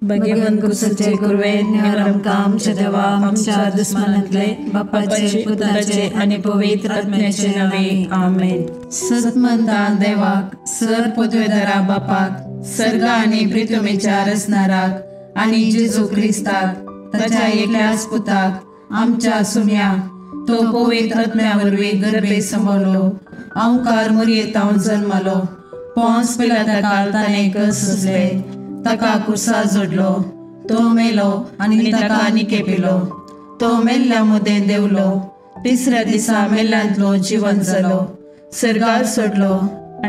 भगवंत कुसाचे कुरवे निवार आमकां आमच्या देवा आमच्या दुस्मानांतले बापाचे पुताचे आनी पवित्र आत्म्याचे नावे आमेन। सतमंता देवाक सर पदवेदारा बापाक सर्गा आनी प्रितुमेच्या रचणाराक आनी जेजू क्रिस्ताक ताच्या एकल्याच पुताक आमच्या सुम्या तो पवित्र आत्म्या वरवीं गर्भे सांबाळलो अंकार मुरयेतावन जल्मलो पोंस पिलाता ताणें कस सोंसले ताका कुर्सा जोडलो तो मेलो आनी ताका निकेपिलो तो मेल्ल्या मदें देंवलो तिसऱ्या दिसा मेल्ल्यांतलो जिवन जालो सर्गार सोडलो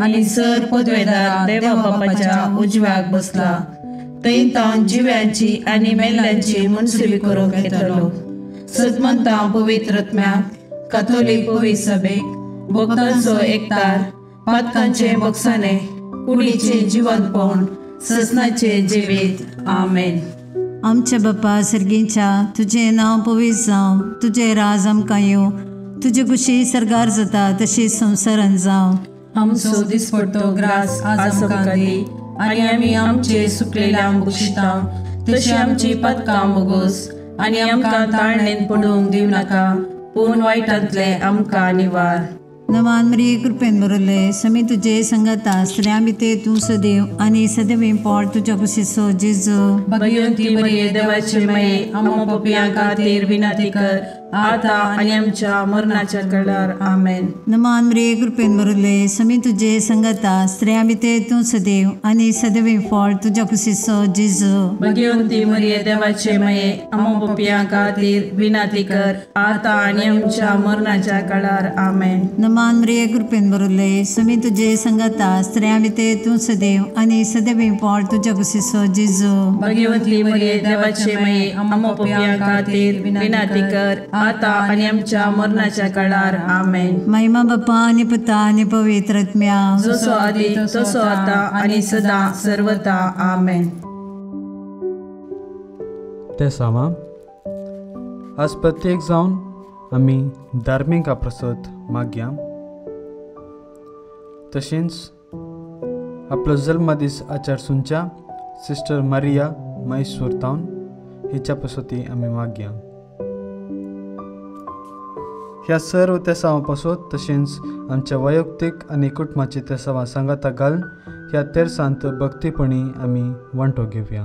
आनी सर पदवेदार देवा बापाच्या उजव्याक बसला थंय तावन जिव्यांची आनी मेल्ल्यांची मुनसुबी करूंक येतलो। सतमंता पवित्र आत्म्याक काथोलीक पवित्र सभेक भक्तांचो एकतार पातकांचे बक्षाने कुडीचे जिवंतपण ससनाचे जिवीत आमेन। आमच्या बापा सर्गीच्या तुजें नांव पवित्र जावं, तुजें राज आमकां येवं, तुजे कुशी सर्गार जाता तशी संवसारान जावं। आमचो दिसपडतो ग्रास आज आमकां दी आनी आमी आमचे सुकलेल्या बक्षिता तशी आमची पदकां बोगोस आनी आमकां ताळणेन पडूंक दिवं नाका पूण वायटांतले आमकां निवार। नवान मरिये कृपेन भरले समी तुझे संगता स्त्रियां भितर तूं सदैव आनी सदैव पोट तुज्या कुशीचो जेजू। भगवंती मरिये देवाचे माये आमकां पापयां खातीर विनंती कर आता आनी आमच्या मरणाच्या वेळार आमेन। नमान मरिये कृपेन भरले समी तुझे संगता स्त्रियां भितर तूं सदैव आनी सदैव पोट तुज्या कुशीचो जेजू। भगवंती मरिये देवाचे माये आमकां पापयां खातीर विनंती कर आता आनी आमच्या मरणाच्या वेळार आमेन। नमान मरिये कृपेन भरले समी तुझे संगता स्त्रियां भितर तूं सदैव आनी सदैव पोट तुज्या कुशीचो जेजू। भगवंती मरिये देवाचे माये आमकां पापयां खातीर विनंती कर आता आनी आमच्या मरणाच्या काळार आमेन। महिमा बापा आनी पुता आनी पवित्र आत्म्या जसो आदी तसो आता आनी सदा सर्वता आमेन। तेसांवां आज प्रत्येक जावन आमी धार्मीक प्रसाद मागया, तशेंच आपलो जल्मदीस आचारसूनच्या सिस्टर मारिया मैसूर तावन हिच्या पसती आमी मागया। ह्या सर्व तेसांवां पासत तशेंच आमच्या वैयक्तीक आनी कुटुंबाची तेसांवां सांगाता घालून ह्या तेरसांत भक्तीपणी आमी वांटो घेवया।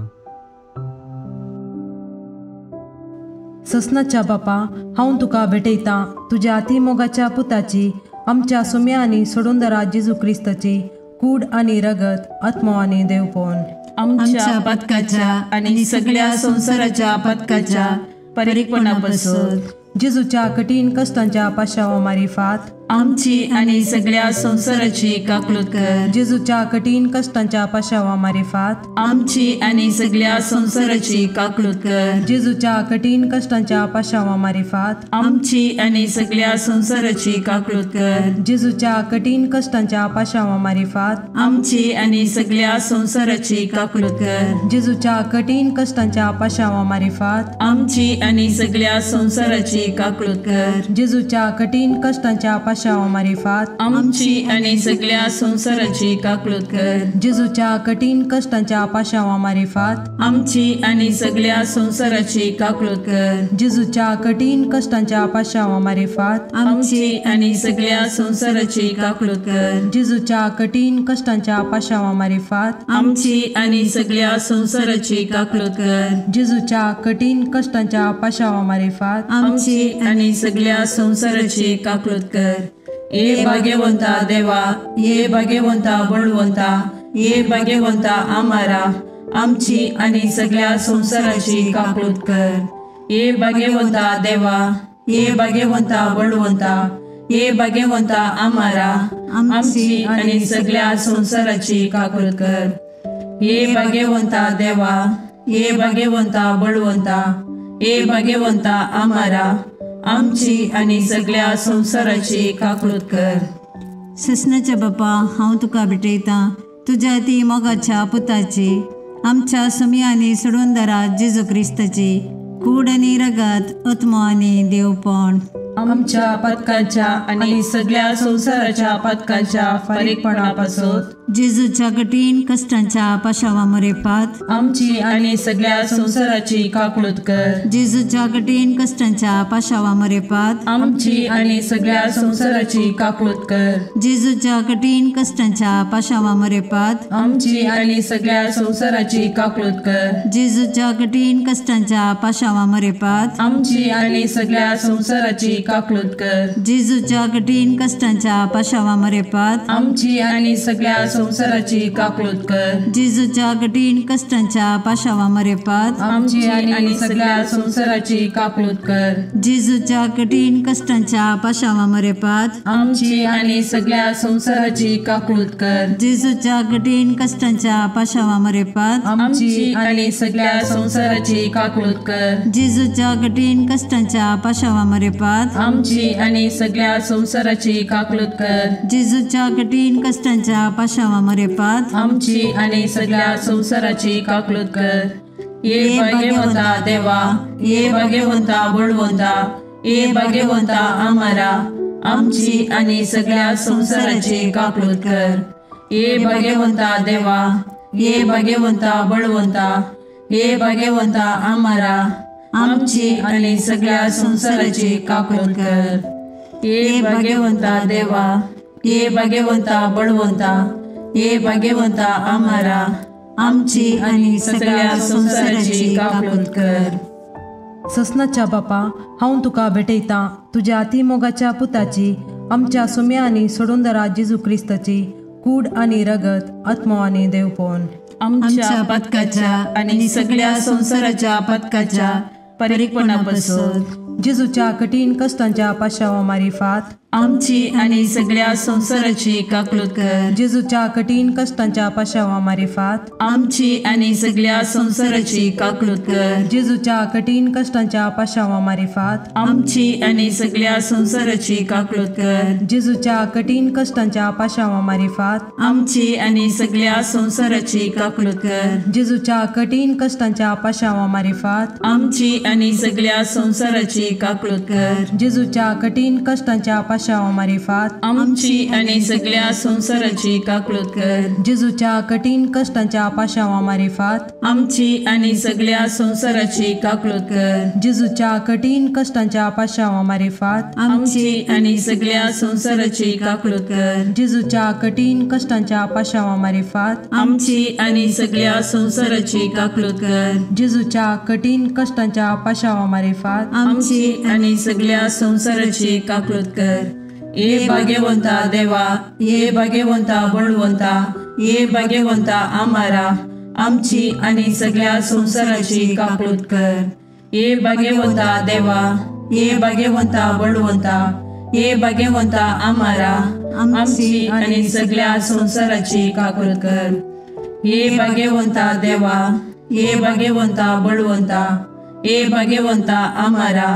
ससनाच्या बापा हांव तुका भेटयतां तुज्या अतिमोगाच्या पुताची आमच्या सुम्या आनी सोडूनदारा जेजू क्रिस्ताची कूड आनी रगत आत्मो आनी देवपण आमच्या पदकाच्या आनी सगळ्या संवसाराच्या पदकाच्या परिपणा पासून जेजूच्या कठीण कष्टांच्या पाशावा मारिफात आमची आनी सगळ्या संवसाराची काकलूत कर। जेजूच्या कठीण कष्टांच्या पाशावा मारिफात आमची आनी सगळ्या संवसाराची काकलूत कर। जेजूच्या कठीण कष्टांच्या पाशावा मारिफात आमची आनी सगळ्या संवसाराची काकलूत कर। जेजूच्या कठीण कष्टांच्या पाशावा मारिफात आमची आनी सगळ्या संवसाराची काकलूत कर। जेजूच्या कठीण कष्टांच्या पाशावा मारिफात आमची आनी सगळ्या संवसाराची काकलूत कर। जेजूच्या कठीण कष्टांच्या पाशावा मारिफात आमची आनी सगळ्या संवसाराची काकलूत कर। जेजूच्या कठीण कष्टांच्या पाशावा मारिफात आमची आनी सगळ्या संवसाराची काकलूत कर। जेजूच्या कठीण कष्टांच्या पाशावा मारिफात आमची आनी सगळ्या संवसाराची काकलूत कर। जेजूच्या कठीण कष्टांच्या पाशावा मारिफात आमची आनी सगळ्या संवसाराची काकलूत कर। जेजूच्या कठीण कष्टांच्या पाशावा मारिफात आमची आनी सगळ्या संवसाराची काकलूत कर। ये भाग्यवंता देवा, ये भाग्यवंता बळवंता, ये भाग्यवंता आमारा आमची आनी सगळ्या संवसाराची काकलूत कर। ये भाग्यवंता देवा, ये भाग्यवंता बळवंता, ये भाग्यवंता आमारा आमची आनी सगळ्या संवसाराची काकलूत कर। ये भाग्यवंता देवा, ये भाग्यवंता बळवंता, ये भाग्यवंता आमारा आमची आनी सगळ्या संवसाराची काकलूत कर। ससनाच्या बापा हांव तुका भेटयतां तुज्या ती मोगाच्या पुताची आमच्या सुमी आनी सोडूनदारा जेजू क्रिस्ताची कूड आनी रगत आत्मो आनी देवपण आमच्या पदकाच्या आनी सगळ्या संवसाराच्या पदकाच्या फारीकपणा पासून जेजूच्या कठीण कश्टांच्या पाशावा मरेपात आमची आनी सगळ्या संवसाराची काकळूत कर। जेजूच्या कठीण कश्टांच्या पाशावा मरेपात आमची आनी सगळ्या संवसाराची काकळूत कर। जेजूच्या कठीण कश्टांच्या पाशावा मरेपात आमची आनी सगळ्या संवसाराची काकळूत कर। जेजूच्या कठीण कश्टांच्या पाशावा मरेपात आमची आनी सगळ्या संवसाराची काकळूत कर। जेजूच्या कठीण कश्टांच्या पाशावा मरेपात आमची आनी सगळ्या संवसाराची काकळूत कर। जेजूच्या कठीण कश्टांच्या पाशावा मरेपात आमची आनी सगळ्या संवसाराची काकळूत कर। जेजूच्या कठीण कश्टांच्या पाशावा मरेपात आमची आनी सगळ्या संवसाराची काकळूत कर। जेजूच्या कठीण कश्टांच्या पाशावा मरेपात आमची आनी सगळ्या संवसाराची काकळूत कर। जेजूच्या कठीण कश्टांच्या पाशावा मरेपात आमची आनी सगळ्या संवसाराची काकळूत कर। जेजूच्या कठीण कश्टांच्या पाशावा मरेपात आमची आनी सगळ्या संवसाराची काकळूत कर। ये भाग्यवंता देवा, ये भाग्यवंता बळवंता, ये भाग्यवंता आमारा, आमची आनी सगळ्या संवसाराची काकळूत कर। ये भाग्यवंता देवा, ये भाग्यवंता बळवंता, ये भाग्यवंता आमारा, आमची आनी सगळ्या संवसाराची काकळूत कर। ये भाग्यवंता देवा, ये भाग्यवंता बळवंता, ये भाग्यवंता आमारा, आमची आनी सगळ्या संवसाराची काकळूत कर। ससनाच्या बापा, हांव तुका भेटयतां तुज्या अतिमोगाच्या पुताची, आमच्या सुम्या आनी सोडूनदारा जेजू क्रिस्ताची कूड आनी रगत, आत्मो आनी देवपण आमच्या पथकाच्या आनी सगळ्या संवसाराच्या पथकाच्या परीकपणापासून जेजूच्या कठीण कश्टांच्या पाशावा मारिफात आमची आनी सगळ्या संवसाराची काकळूत कर। जेजूच्या कठीण कश्टांच्या पाशावा मारिफात आमची आनी सगळ्या संवसाराची काकळूत कर। जेजूच्या कठीण कश्टांच्या पाशावा मारिफात आमची आनी सगळ्या संवसाराची काकळूत कर। जेजूच्या कठीण कश्टांच्या पाशावा मारिफात आमची आनी सगळ्या संवसाराची काकळूत कर। जेजूच्या कठीण कश्टांच्या पाशावा मारिफात आमची आनी सगळ्या संवसाराची काकळूत कर। जेजूच्या कठीण कश्टांच्या पाशावा मारिफात आमची आनी सगळ्या संवसाराची काकळूत कर। जेजूच्या कठीण कश्टांच्या पाशावा मारिफात आमची आनी सगळ्या संवसाराची काकळूत कर। जेजूच्या कठीण कश्टांच्या पाशावा मारिफात आमची आनी सगळ्या संवसाराची काकळूत कर। जेजूच्या कठीण कश्टांच्या पाशावा मारिफात आमची आनी सगळ्या संवसाराची काकळूत कर। जेजूच्या कठीण कश्टांच्या पाशावा मारिफात आमची आनी सगळ्या संवसाराची काकळूत कर। ये भाग्यवंता देवा, ये भाग्यवंता बळवंता, ये भाग्यवंता आमारा, आमची आनी सगळ्या संवसाराची काकळूत कर। ये भाग्यवंता देवा, ये भाग्यवंता बळवंता, ये भाग्यवंता आमारा, आमची आनी सगळ्या संवसाराची काकळूत कर। ये भाग्यवंता देवा, ये भाग्यवंता बळवंता, ये भाग्यवंता आमारा,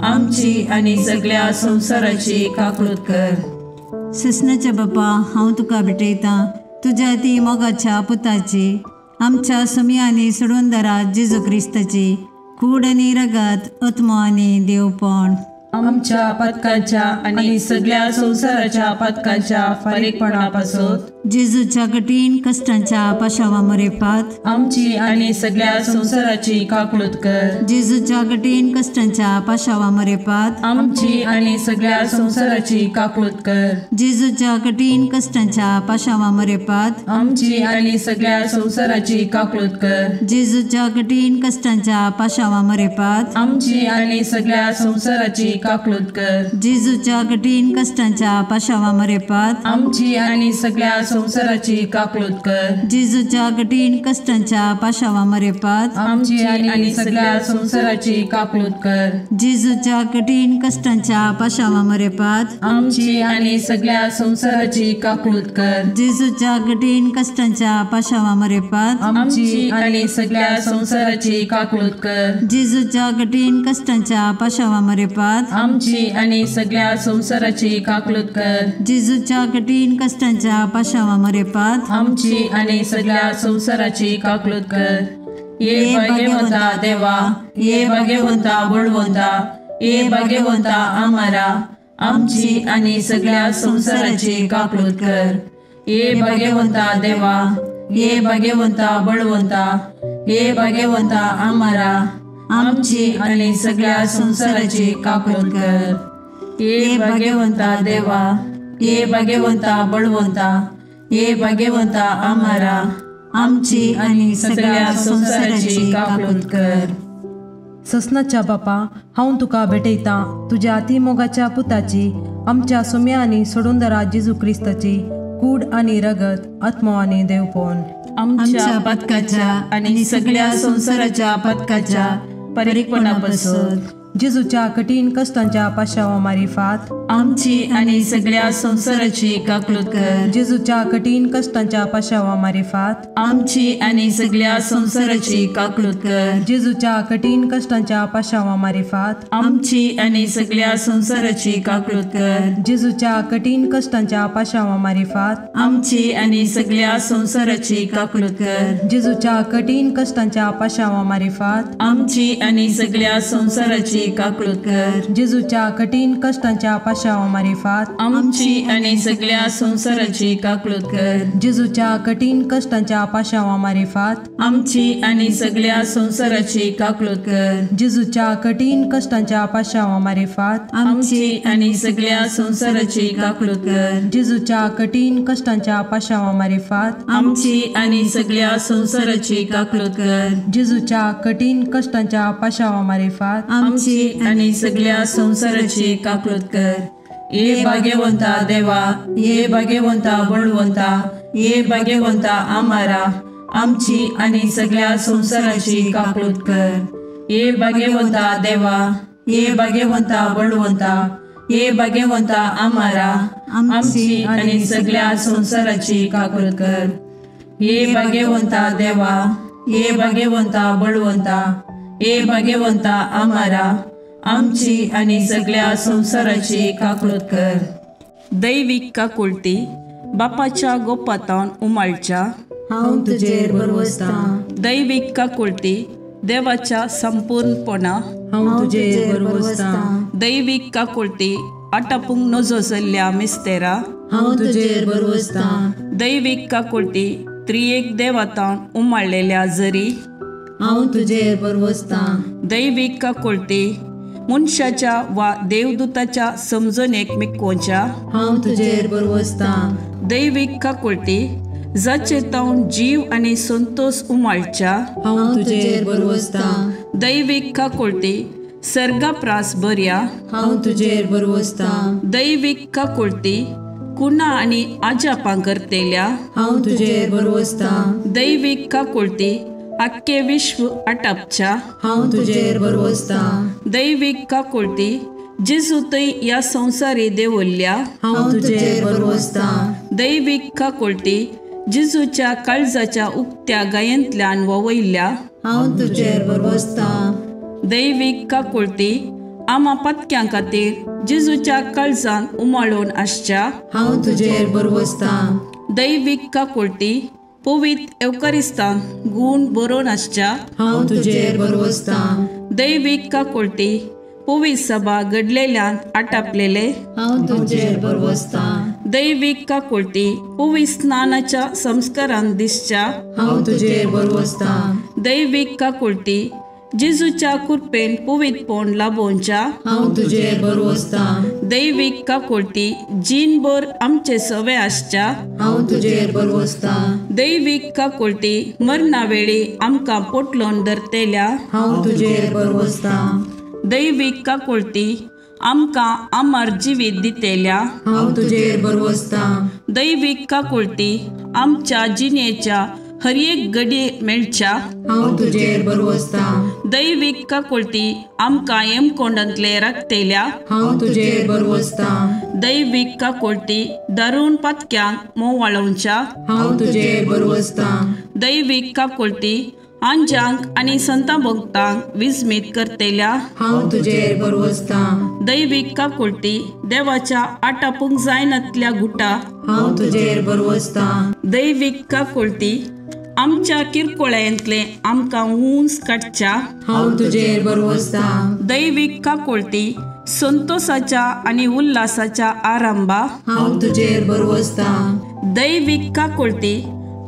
आमची आनी सगळ्या संवसाराची काकळूत कर। ससनाच्या बापा, हांव तुका भेटयतां तुज्या ती मोगाच्या पुताची, आमच्या सुम्या आनी सोडूनदारा जेजू क्रिस्ताची कूड आनी रगत, आत्मो आनी देवपण आमच्या पथकाच्या आनी सगळ्या संवसाराच्या पथकाच्या फारीकपणापासून जेजूच्या कठीण कश्टांच्या पाशावा मरेपात आमची आनी सगळ्या संवसाराची काकळूत कर। जेजूच्या कठीण कश्टांच्या पाशावा मरेपात आमची आनी सगळ्या संवसाराची काकळूत कर। जेजूच्या कठीण कश्टांच्या पाशावा मरेपात आमची आनी सगळ्या संवसाराची काकळूत कर। जेजूच्या कठीण कश्टांच्या पाशावा मरेपात आमची आनी सगळ्या संवसाराची काकळूत कर। जेजूच्या कठीण कश्टांच्या पाशावा मरेपात आमची आनी सगळ्या संवसाराची काकळूत कर। जेजूच्या कठीण कश्टांच्या पाशावा मरेपात आमची आनी सगळ्या संवसाराची काकळूत कर। जेजूच्या कठीण कश्टांच्या पाशावा मरेपात आमची आनी सगळ्या संवसाराची काकळूत कर। जेजूच्या कठीण कश्टांच्या पाशावा मरेपात आमची आनी सगळ्या संवसाराची काकळूत कर। जेजूच्या कठीण कश्टांच्या पाशावा मरेपात आमची आनी सगळ्या संवसाराची काकळूत कर। जेजूच्या कठीण कश्टांच्या पाशावा मरेपात आमची आनी सगळ्या संवसाराची काकळूत कर। ये भाग्यवंता देवा, ये भाग्यवंता बळवंता, ये भाग्यवंता आमारा, आमची आनी सगळ्या संवसाराची काकळूत कर। ये भाग्यवंता देवा, ये भाग्यवंता बळवंता, ये भाग्यवंता आमारा, आमची आनी सगळ्या संवसाराची काकूट कर। ये भाग्यवंता देवा, ये भाग्यवंता बळवंता, ये भाग्यवंता आमारा, आमची आनी सगळ्या संवसाराची काकूट कर। ससनाच्या बापा, हांव तुका भेटयतां तुज्या अति मोगाच्या पुताची, आमच्या सोम्या आनी सोडूनदारा जेजू क्रिस्ताची कूड आनी रगत, आत्मो आनी देवपण आमच्या पथकाच्या आनी सगळ्या संवसाराच्या पथकाच्या परिपणापासून जेजूच्या कठीण कष्टांच्या पाशावा मारिफात आमची आनी सगळ्या संवसाराची काकूट कर। जेजूच्या कठीण कष्टांच्या पाशावा मारिफात आमची आनी सगळ्या संवसाराची काकूट कर। जेजूच्या कठीण कष्टांच्या पाशावा मारिफात आमची आनी सगळ्या संवसाराची काकूट कर। जेजूच्या कठीण कष्टांच्या पाशावा मारिफात आमची आनी सगळ्या संवसाराची काकूट कर। जेजूच्या कठीण कष्टांच्या पाशावा मारिफात आमची आनी सगळ्या संवसाराची काकूट कर। जेजूच्या कठीण कष्टांच्या पाशावा मारिफात आमची आनी सगळ्या संवसाराची काकूट कर। जेजूच्या कठीण कष्टांच्या पाशावा मारिफात आमची आनी सगळ्या संवसाराची काकूट कर। जेजूच्या कठीण कष्टांच्या पाशावा मारिफात आमची आनी सगळ्या संवसाराची काकूट कर। जेजूच्या कठीण कष्टांच्या पाशावा मारिफात आमची आनी सगळ्या संवसाराची काकूट कर। जेजूच्या कठीण कष्टांच्या पाशावा मारिफात आमची आनी सगळ्या संवसाराची काकूट कर। ये भाग्यवंता देवा, ये भाग्यवंता बळवंता, ये भाग्यवंता आमारा, आमची आनी सगळ्या संवसाराची काकूट कर। ये भाग्यवंता देवा, ये भाग्यवंता बळवंता, ये भाग्यवंता आमारा, आमची आनी सगळ्या संवसाराची काकूट कर। ये भाग्यवंता देवा, ये भाग्यवंता बळवंता, ये भाग्यवंता आमारा, आमची आनी सगळ्या संवसाराची काकूट कर। दैवीक काकुळटी बापाच्या गोपातावन उमाळच्या हांव तुजेर भरवसतां। दैवीक काकुळटी देवाच्या संपूर्णपणा हांव तुजेर भरवसतां। दैवीक काकुळटी आटापूंक नजो जाल्ल्या मिस्तेरा हांव तुजेर भरवसतां। दैवीक काकुळटी त्रियेक देवातावन उमाळलेल्या जरी हांव तुजेर भरवसतां। दैवीक काकुळटी मनशाच्या वा देवदूताच्या समजणेक मिकोवच्या हांव तुजेर भरवसतां। दैवीक काकुळटी जाचे तावन जीव आनी संतोष उमाळच्या हांव तुजेर भरवसतां। दैवीक काकुळटी सर्गाप्रास बऱ्या हांव तुजेर भरवसतां। दैवीक काकुळटी कुणा आनी आजापां करतेल्या हांव तुजेर भरवसतां। दैवीक काकुळटी आख्खे विश्व आटापच्या हांव तुजेर भरवसतां। दैवीक काकुळटी जेजू थंय ह्या संवसारी देवल्ल्या हांव तुजेर भरवसतां। दैवीक काकुळटी जेजूच्या काळजाच्या उक्त्या गायेंतल्यान ववयल्ल्या हांव तुजेर भरवसतां। दैवीक काकुळटी आमा पत्क्यां खातीर जेजूच्या काळजान उमाळून आसच्या हांव तुजेर भरवसतां। दैवीक काकुळटी पवित्र एवकारिस्तान गूण बरोवन आसच्या हांव तुजेर भरवसतां। दैवीक काकुळटी पवित्र सभा घडलेल्यान आटापलेले हांव तुजेर भरवसतां। दैवीक काकुळटी पवित्र स्नानाच्या संस्कारान दिसच्या हांव तुजेर भरवसतां। दैवीक काकुळटी जेजूच्या कृपेन पवित्रपण लाभोवच्या हांव तुजेर भरवसतां। दैवीक काकुळटी जीणभर आमचे सवे आसच्या हांव तुजेर भरवसतां। दैवीक काकुळटी मरणा वेळी आमकां पोटलोन धरतेल्या हांव तुजेर भरवसतां। दैवीक काकुळटी आमकां अमर जिवीत दितेल्या हांव तुजेर भरवसतां। दैवीक काकुळटी आमच्या जिणेच्या हर एक घडये मेळच्या हांव तुजेर भरवसतां। दैवीक काकुळटी आमकां येमकोंडांतले राखतेल्या हांव तुजेर भरवसतां। दैवीक काकुळटी दारून पातक्यांक मोवाळोवच्या हांव तुजेर भरवसतां। दैवीक काकुळटी आंजांक आनी संता भक्तांक विस्मीत करतेल्या हांव तुजेर भरवसतां। दैवीक काकुळटी देवाच्या आटापूंक जायनातल्या गुटा हांव तुजेर भरवसतां। दैवीक काकुळटी आमच्या किरकोळ्यांतले आमकां उंच काडच्या हांव तुजेर भरवसतां। दैवीक काकुळटी संतोषाच्या आनी उल्हासाच्या आरंभा, हांव तुजेर भरवसतां। दैवीक काकुळती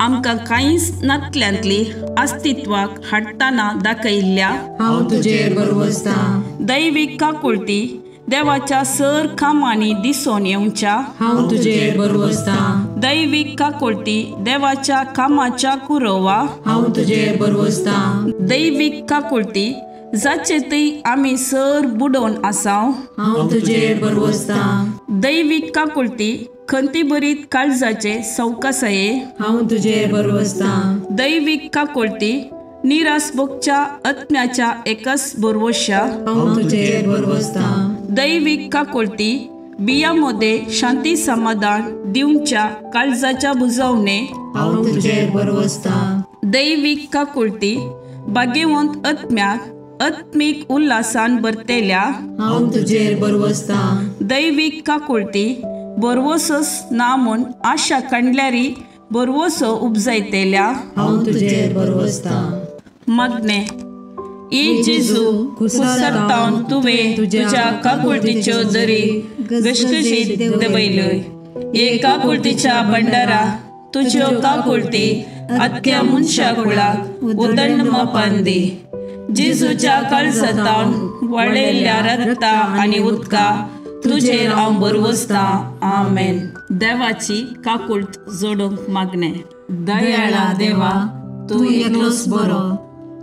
आमकां कांयच नातल्यांतली अस्तित्वाक हाडटना दाखयल्ल्या, हांव तुजेर भरवसतां। दैवीक काकुळती देवाच्या सर कामांनी दिसून येवच्या, हांव तुजेर भरवसतां। दैवीक काकुळती देवाच्या कामाच्या कुरोवा, हांव तुजेर भरवसतां। दैवीक काकुळती जाचे थंय आमी सर बुडोवन आसाव, हांव तुजेर भरवसतां। दैवीक काकुळती खंतीभरीत काळजाचे सवकासाये, हांव तुजेर भरवसतां। दैवीक काकुळती निराश भोगच्या आत्म्याच्या एकच भरवश्या, हांव तुजेर भरवसतां। दैवीक काकुळती बिया मध्ये शांती समाधान दिवच्या काळजाच्या बुजवणे, हांव तुजेर भरवसतां। दैवीक काकुळती भाग्यवंत आत्म्याक आत्मीक उल्हासान भरतेल्या, हांव तुजेर भरवसतां। दैवीक काकुळती भरवसोच ना म्हूण आशा काडल्यारी भरवसो उपजायतेल्या, हांव तुजेर भरवसतां। मागणें. ए जेजू, कुसरतावन तुवें तुज्या काकुळतीच्यो दरी घसघशीत देंवयल्यो। हे काकुळतीच्या भंडारा तुज्यो काकुळती आख्या मनशा कुळाक उदंड मापान दी। जेजूच्या काळजांतावन वळयल्ल्या रक्ता आनी उदका तुजेर हांव भरवसतां। आमेन. देवाची काकुळट जोडूंक मागणें. दयाळा देवा, तूं एकलोच बरो,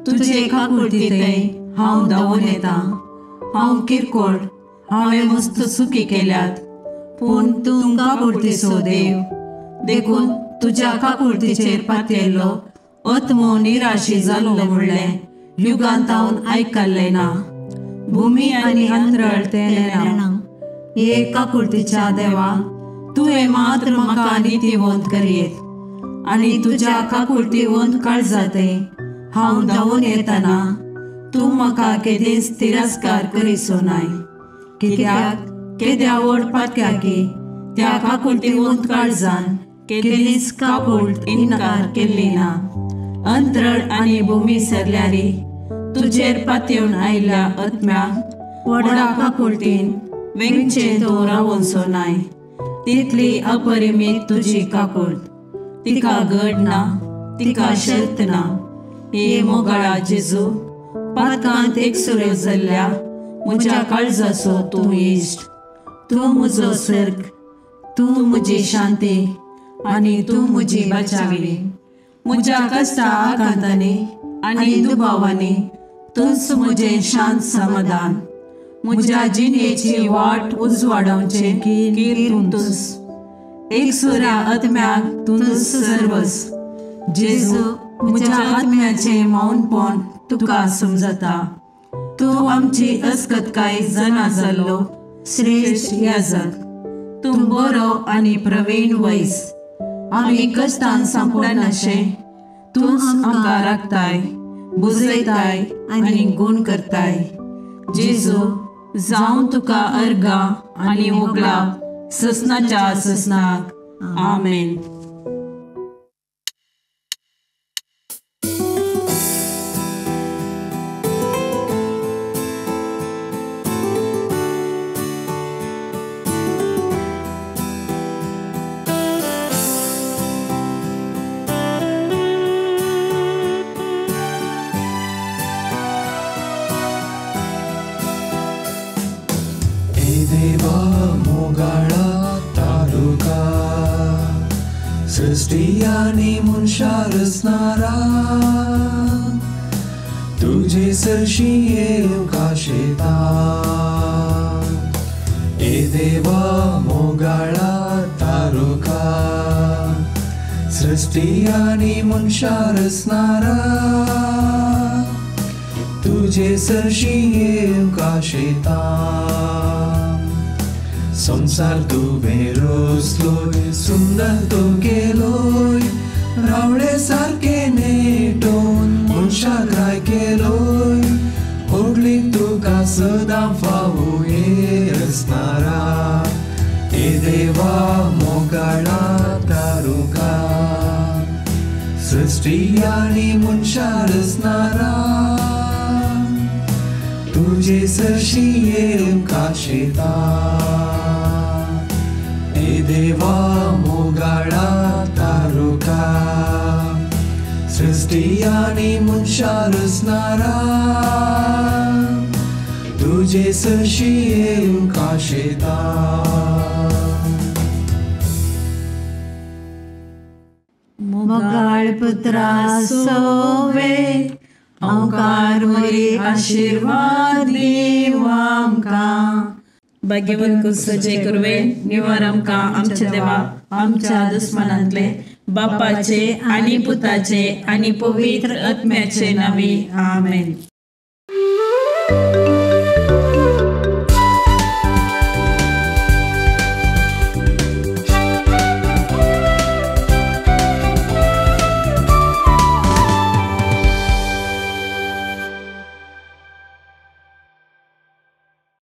तुजे काकुळटींतय हांव धांवून येता। हांव किरकोळ, हांवें मस्त चुकी केल्यात, पूण तूं काकुळटीचो देव, देखून तुज्या काकुळटीचेर पातयेल्लो आत्मो निराशी जाल्लो म्हणलें युगांतावन आयकल्लें ना। भुमी आनी अंतरळ तें नेणा। हे काकुळटीच्या देवा, तुवें मात्र म्हाका नितीवंत करयेत आनी तुज्या काकुळटीवंत काळजांतय हांव धांवून येतना तूं म्हाका केदींच तिरस्कार करिसो नाय। कित्याक केद्या व्हड पातक्याकी त्या काकुळटीवंत काळजान केदींच काकुळट इन्कार केल्ली ना। अंतरळ आनी भुमी सरल्यारी तुजेर पातयेवन आयिल्ल्या आत्म्याक व्हडा काकुळटीन वेंगचें तूं रावोनसो नाय। तितली अपरिमीत तुजी काकुळट, तिका गड ना, तिका शर्त ना। हे मोगाळा जेजू, पातकांत एकसुरो जाल्ल्या म्हज्या काळजाचो तूं इश्ट, तूं म्हजो सर्ग, तूं म्हजी शांती आनी तूं म्हजी बचावी। म्हज्या कश्टा आकांतांनी आनी दुबावांनी तूंच म्हजें शांत समाधान। म्हज्या जिणेची वाट उजवाडावचें कीर तूंच, एकसुऱ्या आत्म्याक तूंच सर्वस। जेजू, म्हज्या आत्म्याचें मौनपण तुका समजता। तूं आमची अस्कतकाय जाणा जाल्लो श्रेश्ठ याजक, तूं बरो आनी प्रवीण वैस। आमी कश्टान सांपडनाशें तूंच आमकां राखताय, बुजयताय आनी गूण करताय। जेजू, जावं तुका अर्गां आनी होगळाप ससनाच्या ससनाक। आमेन. सृष्टी मनशा रचणारा तुझे सरशी येवंक आशेता। ए देवा मोगाळा तारुका, सृष्टी आनी मनशा रचणारा तुझे सरशी येवंक आशेता। संसार तुवें रचलोय, सुंदर तूं केलोय, रावळे सारके नेटोवन मनशाक राय केलोय। होगली तुका सदां फावो हे रचणारा, हे देवा मोगाळा तारुका, सृष्टी आनी मनशा रचणारा तुझे तुजे सरशी येवंक आशेता. ए देवा मोगाळा तारुका, सृष्टी आनी मनशां रचणारा, तुजे सरशी येवंक आशेता. मोगाळ पुत्रा सोवे ओंकार मोरी आशिर्वाद दीव आमकां. भाग्यवंत कुसचे कुरवे निवार आमकां आमच्या देवा आमच्या दुस्मनांतले बापाचे आनी पुताचे आनी पवित्र आत्म्याचे नांवी. आमेन.